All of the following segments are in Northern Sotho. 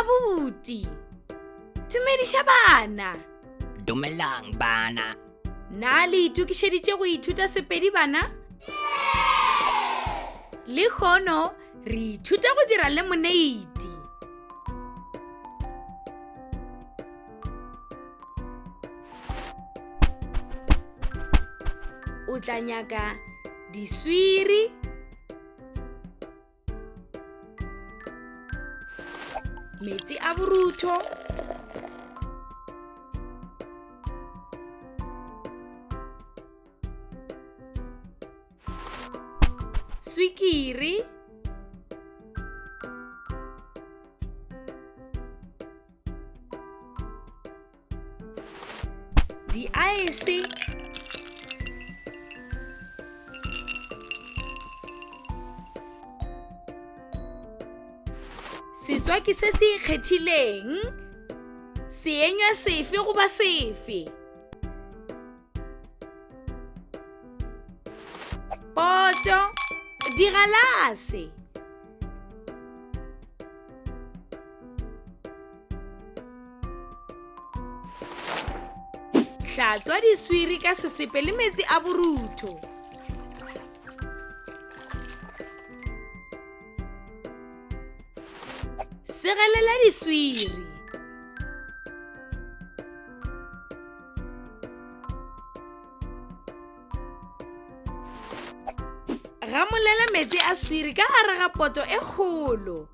Abuti. Tumediša bana. Dumelang bana. Na le itokišeditše go ithuta Sepedi bana? Lehono re ithuta go dira lemoneiti. O tla nyaka diswiri, metsi a borutho, swikiri, diaese setswaki se se ikgethileng seenywa sefe goba sefe poto digalase Hlatswa diswiri ka sesepe le metsi a borutho. Segelela diswiri. Gamolela metsi a swiri ka gare ga poto e kgolo.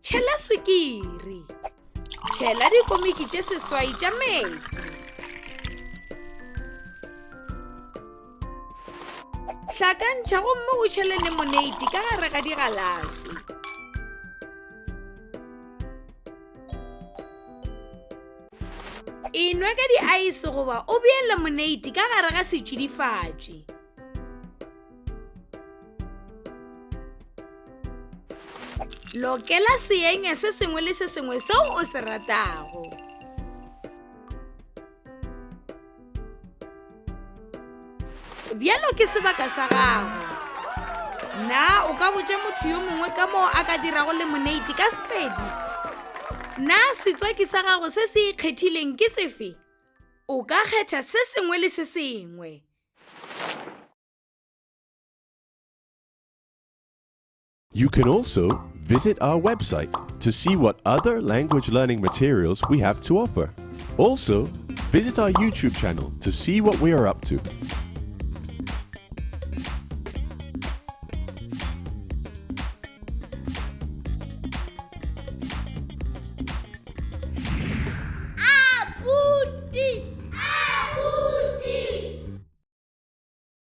Tšhela swikiri. Tšhela dikomiki tše seswai tša meetse. Hlakantšha gomme o tšhele lemoneiti ka gare ga digalase. Enwa ka diaese goba o bee lemoneiti ka gare ga setšidifatši. Lokela seenywa se sengwe le se sengwe seo o se ratago. Bjalo ke sebaka sa gago. Na o ka botša motho yo mongwe ka moo a ka dirago lemoneiti ka Sepedi? Na setswaki sa gago se se ikgethileng ke sefe? O ka kgetha se sengwe le se sengwe. You can also visit our website to see what other language learning materials we have to offer. Also, visit our YouTube channel to see what we are up to.